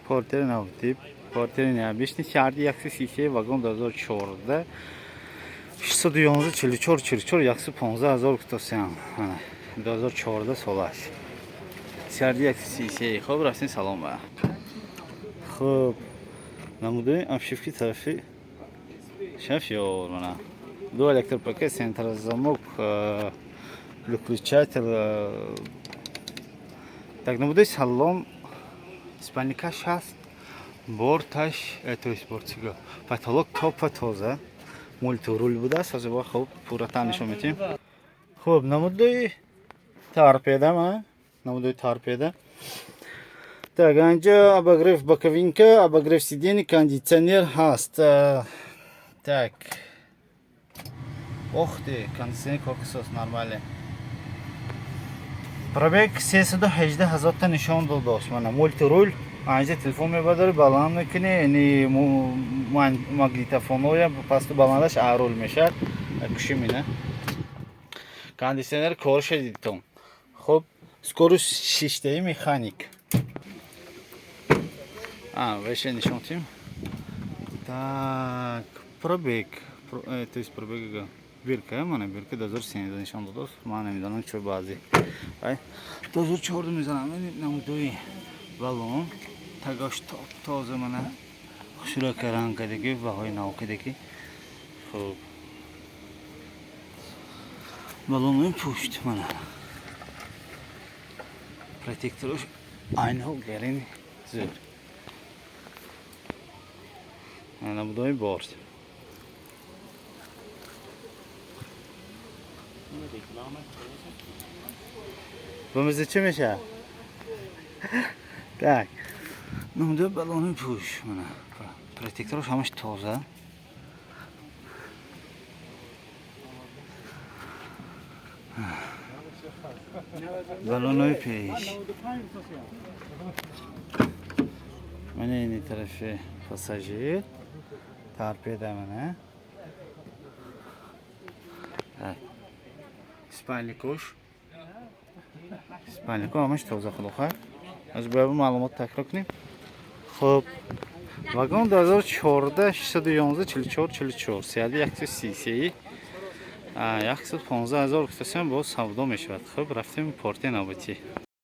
Портери навбатӣ, портери необычный, CRD 133, вагон 2014, 611 44 44, 115 ҳазор гуфтосиям. 2014 солаш. CRD 133. Хуб, рафтем салон ба. Хуб, намудаи обшивки тарафи шофёр, мана. Ду электропакет, центрозамок, выключатель. Так, намудаи салон, спальникаш ҳаст, борташ, то есть борт чиго, потолок топа тоза, мультируль будааст. Ҳозир бо хуб пурратар нишон медиҳем. Хуб, намудаи торпеда, ма намудаи торпеда. Так, анҷа обогрев боковинка, обогрев сиденье, кондитсионер ҳаст. Так, ох ты, кондитсионер коксос нормале. Пробег 318 ҳазорта нишон додааст. Мана мультируль, анҷа телефон мебардори, баланд мекунӣ, яъне магнитофонҳоя пасту баландаш рул мешавад. Кушимина. Кондитсионер корша дидтон. Хуб, скорость шиштаи, механик. А, веше нишон тим. Так, пробег, то есть пробег бирка, мана бирка 2013 нишон додааст. Ман намедонам чо баъзе. Ай, 2014 мезанам, намудои балон, тагаш топ тоза, мана. Хушрака ранг кардагӣ, баҳои нав кардагӣ. Хуб. Балонои пушт, мана. Протекторош айнаҳо гарини зӯр. Намудои борт. Ба миза чӣ мешавад? Так. Намудои балонои пӯш, мана. Протекторош ҳамаш тоза. Балонои пеш. Мана ини тарафи пассажир. Торпеда, мана. Так. Спальникош. Спальнико ҳамаш тоза, худо хоҳад. Аз бояд маълумот такрор кунем. Хуб, вагон 2014, 611 44 44, CRD 133, 115 ҳазор гуфтасем, боз савдо мешавад. Хуб, рафтем порти навбатӣ.